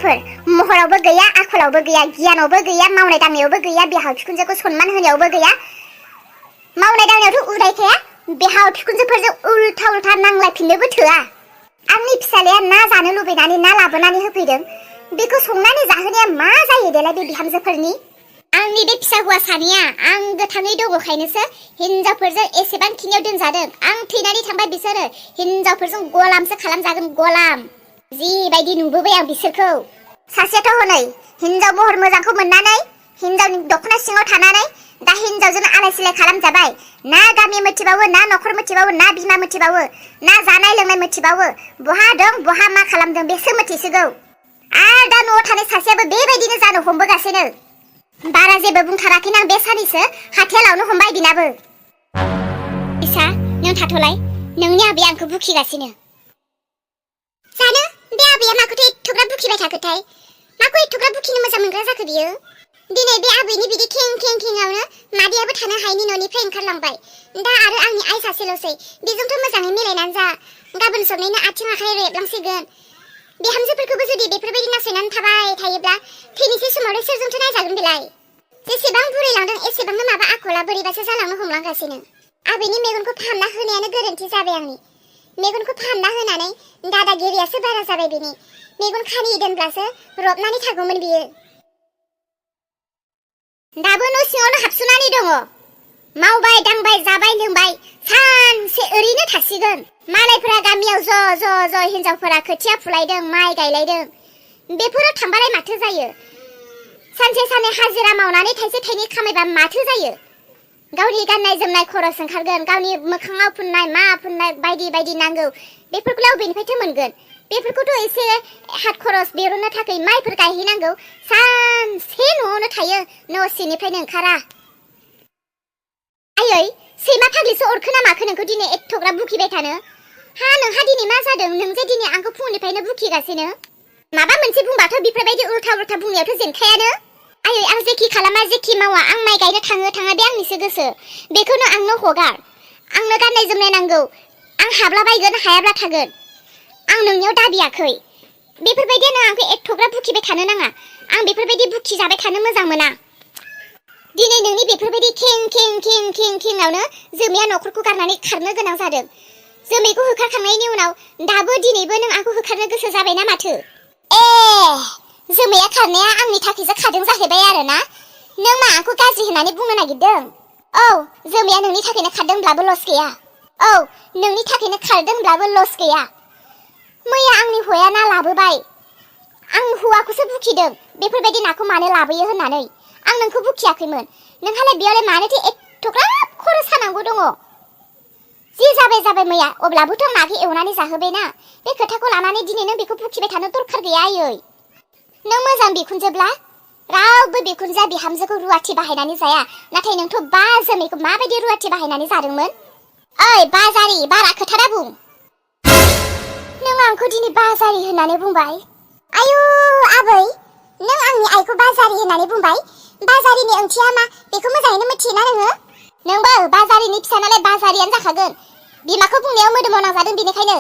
हिनजावफोर महरावबो गैया आखलावबो गैया गियानावबो गैया मावनाय दांनायावबो गैया बिहाव बिखुनजोखौ सनमान होनायावबो गैया मावनाय दांनायावथ' उदायखाया बिहाव बिखुनजोफोरजों उल्था उल्था नांलायफिननोबो थोआ आंनि फिसालाया ना जानो लुबैनानै ना लाबोनानै होफैदों बेखौ संनानै जाहोनाया मा जायो देलाय बे बिहामजोफोरनि आंनि बे फिसा हौवा सानैया आं गोथाङै दङखायनोसो हिनजावफोरजों एसेबांखिनियाव दोनजादों आं थैनानै थांबाय बिसोरो हिनजावफोरजों गलामसो खालामजागोन गलाम जिबायदि नुबोबाय आं बिसोरखौ सासेयाथ' हनै हिनजाव महर मोजांखौ मोननानै हिनजावनि दख'ना सिङाव थानानै दा हिनजावजों आलाय सिलाय खालामजाबाय ना गामि मिथिबावो ना न'खर मिथिबावो ना बिमा मिथिबावो ना जानाय लोंनाय मिथिबावो बहा दं बहा मा खालामदों बेसो मिथिसिगौ आरो दा न'आव थानाय सासेयाबो बेबायदिनो जानो हमबोगासिनो बारा जेबो बुंथाराखैना आं बे सानैसो हाथेलावनो हमबाय बिनाबो इसा नों थाथ'लाय नोंनि आबैया आंखौ बुखिगासिनो जानो बे आबैया माखौथो एथ'ग्राब बुखिबाय थाखोथाय माखौ एथ'ग्राब बुखिनो मोजां मोनग्रा जाखो बियो दिनै बे आबैनि बिदि खें खें खेंआवनो मादैयाबो थानो हायैनि न'निफ्राय ओंखारलांबाय दा आरो आंनि आइ सासेल'सै बेजोंथ' मोजाङै मिलायनानै जा गाबोन समनिनो आथिं आखाइ रेबलांसिगोन बिहामजोफोरखौबो जुदि बेफोरबायदि नासयनानै थाबाय थायोब्ला थैनोसै समावलाय सोरजोंथो नायजागोन बेलाय जेसेबां बुरैलांदों एसेबांनो माबा आखला बोरैबासो जालांनो हमलांगासिनो आबैनि मेगनखौ फाहामना होनायानो गोरोन्थि जाबाय आंनि मेगनखौ फाहामना होनानै दादागिरियासो बारा जाबाय बेनि मेगन खानि दोनब्लासो रबनानै थागौमोन बियो दाबो न' सिङावनो हाबसोनानै दङ मावबाय दांबाय जाबाय लोंबाय सानसे ओरैनो थासिगोन मालायफोरा गामियाव ज' हिनजावफोरा खोथिया फुलायदों माइ गायलायदों बेफोराव थांबालाय माथो जायो सानसे साननै हाजिरा मावनानै थाइसे थाइनै खामायबा माथो जायो गावनि गाननाय जोमनाय खरस ओंखारगोन गावनि मोखाङाव फुननाय मा फुननाय बायदि बायदि नांगौ बेफोरखौलाय अबेनिफ्रायथो मोनगोन बेफोरखौथ' एसे हात खरस बेरनो थाखाय माइफोर गायहैनांगौ सानसे न'आवनो थायो न' सिंनिफ्रायनो ओंखारा आयै सैमा फाग्लिसो अरखो ना माखो नोंखौ दिनै एथ'ग्राब बुखिबाय थानो हा नोंहा दिनै मा जादों नों जे दिनै आंखौ फुंनिफ्रायनो बुखिगासिनो माबा मोनसे बुंबाथ' बेफोरबायदि उल्था बुंनायावथ' जेनखायानो आयै आं जेखि खालामा जेखि मावा आं माइ गायनो थाङा बे आंनिसो गोसो बेखौनो आंनो हगार आंनो गाननाय जोमनाय नांगौ आं हाब्ला बायगोन हायाब्ला थागोन आं नोंनियाव दाबियाखै बेफोरबायदि नों आंखौ एथ'ग्राब बुखिबाय थानो नाङा आं बेफोरबायदि बुखि जाबाय थानो मोजां मोना दिनै नोंनि बेफोरबायदि खेंआवनो जोमैया न'खरखौ गारनानै खारनो गोनां जादों जोमैखौ होखारखांनायनि उनाव दाबो दिनैबो नों आंखौ होखारनो गोसो जाबायना माथो जोमैया खारनाया आंनि थाखायसो खारदों जाहैबाय आरोना नों मा आंखौ गाज्रि होननानै बुंनो नागिरदों औ जोमैया नोंनि थाखायनो खारदोंब्लाबो लस गैया औ नोंनि थाखायनो खारदोंब्लाबो लस गैया मैया आंनि हौवाया ना लाबोबाय आं हौवाखौसो बुखिदों बेफोरबायदि नाखौ मानो लाबोयो होननानै आं नोंखौ बुखियाखैमोन नोंहालाय बेयावलाय मानोथो एथ'ग्राब खर' सानांगौ दङ जि जाबाय मैया अब्लाबोथ' नाखौ एवनानै जाहोबायना बे खोथाखौ लानानै दिनै नों बेखौ बुखिबाय थानो दरखार गैया आयै नों मोजां बिखुनजोब्ला रावबो बिखुनजोआ बिहामजोखौ रुवाथि बाहायनानै जाया नाथाय नोंथ' बा जोमैखौ माबायदि रुवाथि बाहायनानै जादोंमोन ओइ बाजारि बारा खोथा दा बुं नों आंखौ दिनै बाजारि होननानै बुंबाय आयु आबै नों आंनि आइखौ बाजारि होननानै बुंबाय बाजारिनि ओंथिया मा बेखौ मोजाङैनो मिथियोना नोंबो बाजारिनि फिसा नालाय बाजारियानो जाखागोन बिमाखौ बुंनायाव मोदोमाव नांजादों बेनिखायनो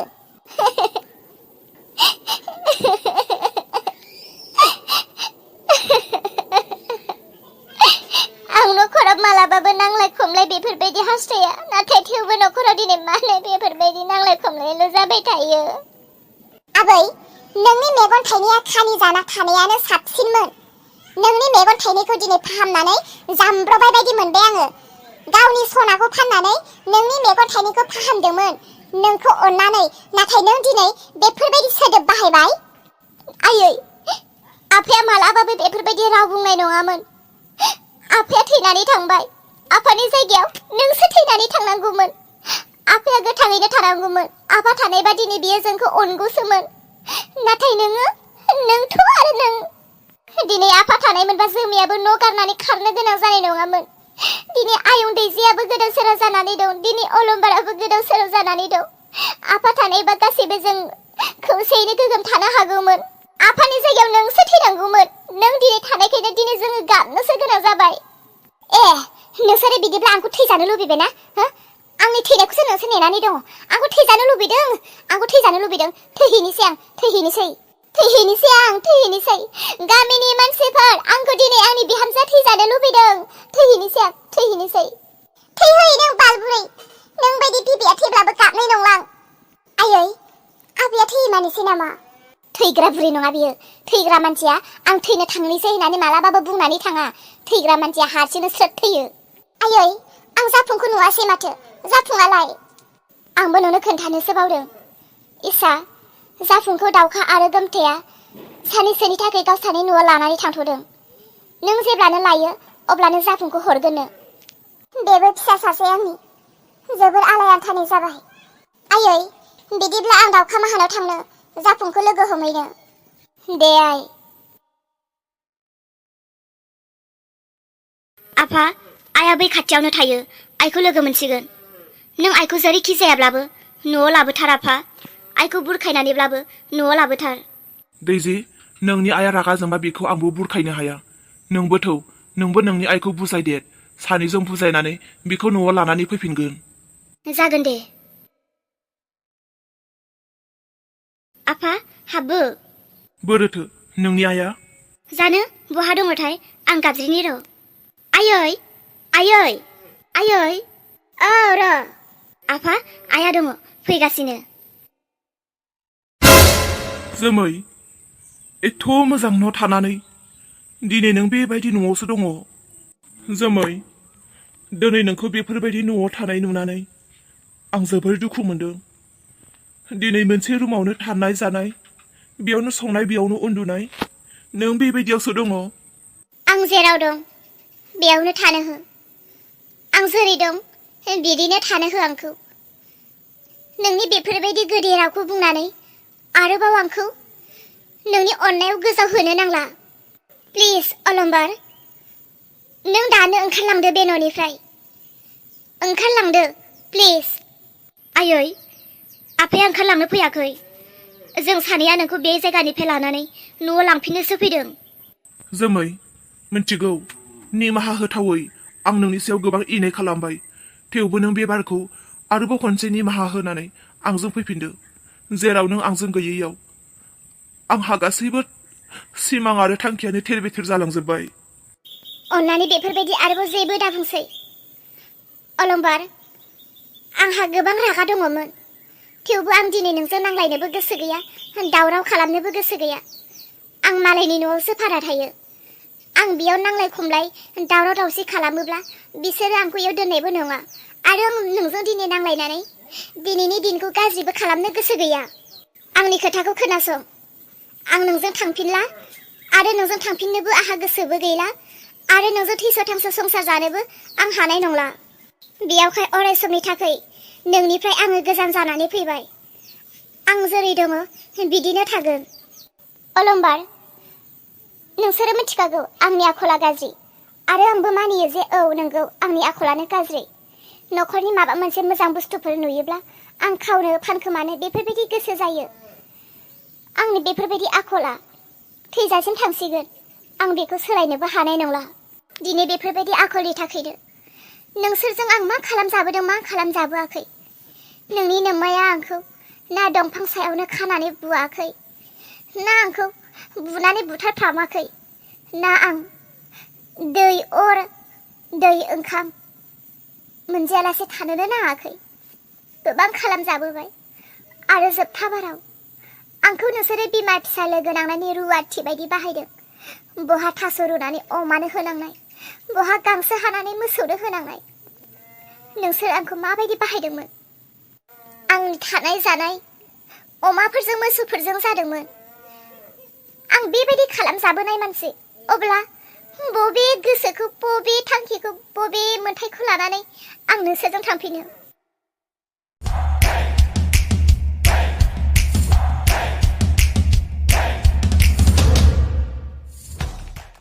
आं न'खराव मालाबाबो नांलाय खमलाय बेफोरबायदि हास्थाया नाथाय थेवबो न'खराव दिनै मानो बेफोरबायदि नांलाय खमलायल' जाबाय थायो आबै नोंनि मेगन थाइनैया खानि जाना थानायानो साबसिनमोन नोंनि मेगन थाइनैखौ दिनै फाहामनानै जामब्रबाय बायदि मोनबाय आङो गावनि सनाखौ फाननानै नोंनि मेगन थाइनैखौ फाहामदोंमोन नोंखौ अननानै नाथाय नों दिनै बेफोरबायदि सोदोब बाहायबाय आयै आफाया मालाबाबो बेफोरबायदि राव बुंनाय नङामोन आफाया थैनानै थांबाय आफानि जायगायाव नोंसो थैनानै थांनांगौमोन आफाया गोथाङैनो थानांगौमोन आफा थानायबा दिनै बियो जोंखौ अनगौसोमोन नाथाय नोंथ' आरो नों दिनै आफा थानायमोनबा जोमैयाबो न' गारनानै खारनो गोनां जानाय नङामोन दिनै आयं दैजियाबो गोदाव सोराव जानानै दं दिनै अलंबाराबो गोदाव सोराव जानानै दं आफा थानायबा गासैबो जों खौसेयैनो गोगोम थानो हागौमोन आफानि जायगायाव नोंसो थैनांगौमोन नों दिनै थानायखायनो दिनै जोङो गाबनोसो गोनां जाबाय नोंसोरो बिदिब्ला आंखौ थैजानो लुबैबायना आंनि थैनायखौसो नोंसोर नेनानै दङ आंखौ थैजानो लुबैदों थैहैनोसै थैहैनोसै आं थैहैनोसै गामिनि मानसिफोर आंखौ दिनै आंनि बिहामजोआ थैजानो लुबैदों थैहैनोसै आं थैहैनोसै थैहै नों बालबुरै नों बायदि बिबैया थैब्लाबो गाबनाय नंला आयै आबैया थैमानिसै नामा थैग्रा बुरै नङा बियो थैग्रा मानसिया आं थैनो थांनोसै होननानै मालाबाबो बुंनानै थाङा थैग्रा मानसिया हारसिंनो स्रोद थैयो आयै आं जाफुंखौ नुवासै माथो जाफुङालाय आंबो नोंनो खोन्थानोसो बावदों इसा जाफुंखौ दाउखा आरो गोमथाया सानैसोनि थाखाय गावसानि न'आव लानानै थांथ'दों नों जेब्लानो लायो अब्लानो जाफुंखौ हरगोननो बेबो फिसा सासे आंनि जोबोर आलाय आथानि जाबाय आयै बिदिब्ला आं दाउखा माहानाव थांनो जाफुंखौ लोगो हमहैनो दे आइ आफा आइया बै खाथियावनो थायो आइखौ लोगो मोनसिगोन नों आइखौ जेरैखि जायाब्लाबो न'आव लाबोथार आफा आइखौ बुरखायनानैब्लाबो न'आव लाबोथार दैजि नोंनि आइया रागा जोंबा बेखौ आंबो बुरखायनो हाया नोंबो नोंनि आइखौ बुजायदेर सानैजों बुजायनानै बेखौ न'आव लानानै फैफिनगोन जागोन दे आफा हाबो बोरोथो नोंनि आइया जानो बहा दङथाय आं गाबज्रिनि र' आयै आयै आयै औ र' आफा आइया दङ फैगासिनो जोमै एथ' मोजां न' थानानै दिनै नों बेबायदि न'आवसो दङ जोमै दिनै नोंखौ बेफोरबायदि न'आव थानाय नुनानै आं जोबोर दुखु मोनदों दिनै मोनसे रुमावनो थानाय जानाय बेयावनो संनाय बेयावनो उन्दुनाय नों बेबायदियावसो दङ आं जेराव दं बेयावनो थानो हो आं जेरै दं बिदिनो थानो हो आंखौ नोंनि बेफोरबायदि गोदै रावखौ बुंनानै आरोबाव आंखौ नोंनि अननायाव गोजाव होनो नांला प्लिज अलंबार नों दानो ओंखारलांदो बे न'निफ्राय ओंखारलांदो प्लिज आयै आफाया ओंखारलांनो फैयाखै जों सानैया नोंखौ बे जायगानिफ्राय लानानै न'आव लांफिननोसो फैदों जोमै मिन्थिगौ निमाहा होथावै आं नोंनि सायाव गोबां इनाय खालामबाय थेवबो नों बे बारखौ आरोबाव खनसे निमाहा होनानै आंजों फैफिनदो जेराव नों आंजों गैयैयाव आंहा गासैबो सिमां आरो थांखियानो थेर बेथेर जालांजोब्बाय अन्नानै बेफोरबायदि आरोबाव जेबो दाबुंसै अलंबार आंहा गोबां रागा दङमोन थेवबो आं दिनै नोंजों नांलायनोबो गोसो गैया दावराव खालामनोबो गोसो गैया आं मालायनि न'आवसो भारा थायो आं बेयाव नांलाय खमलाय दावराव दावसि खालामोब्ला बिसोरो आंखौ इयाव दोननायबो नङा आरो आं नोंजों दिनै नांलायनानै दिनैनि दिनखौ गाज्रिबो खालामनो गोसो गैया आंनि खोथाखौ खोनासं आं नोंजों थांफिनला आरो नोंजों थांफिननोबो आंहा गोसोबो गैला आरो नोंजों थैस' थांस' संसार जानोबो आं हानाय नंला बेयावहाय अराय समनि थाखाय नोंनिफ्राय आङो गोजान जानानै फैबाय आं जेरै दङ बिदिनो थागोन अलंबार नोंसोरो मिथिखागौ आंनि आखला गाज्रि आरो आंबो मानियो जे औ नंगौ आंनि आखलानो गाज्रि न'खरनि माबा मोनसे मोजां बुस्थुफोर नुयोब्ला आं खावनो फानखोमानो बेफोरबायदि गोसो जायो आंनि बेफोरबायदि आखला थैजासिम थांसिगोन आं बेखौ सोलायनोबो हानाय नंला दिनै बेफोरबायदि आखलनि थाखायनो नोंसोरजों आं मा खालामजाबोदों मा खालामजाबोआखै नोंनि नोम्माया आंखौ ना दंफां सायावनो खानानै बुआखै ना आंखौ बुनानै बुथारफ्रामाखै ना आं दै अर दै ओंखाम मोनजायालासे थानोनो नाङाखै गोबां खालामजाबोबाय आरो जोबथा बाराव आंखौ नोंसोरो बिमा फिसा लोगो नांनानै रुवाथि बायदि बाहायदों बहा थास' रुनानै अमानो होनांनाय बहा गांसो हानानै मोसौनो होनांनाय नोंसोर आंखौ माबायदि बाहायदोंमोन आंनि थानाय जानाय अमाफोरजों मोसौफोरजों जादोंमोन आं बेबायदि खालामजाबोनाय मानसि अब्ला बबे गोसोखौ बबे थांखिखौ बबे मोन्थायखौ लानानै आं नोंसोरजों थांफिनो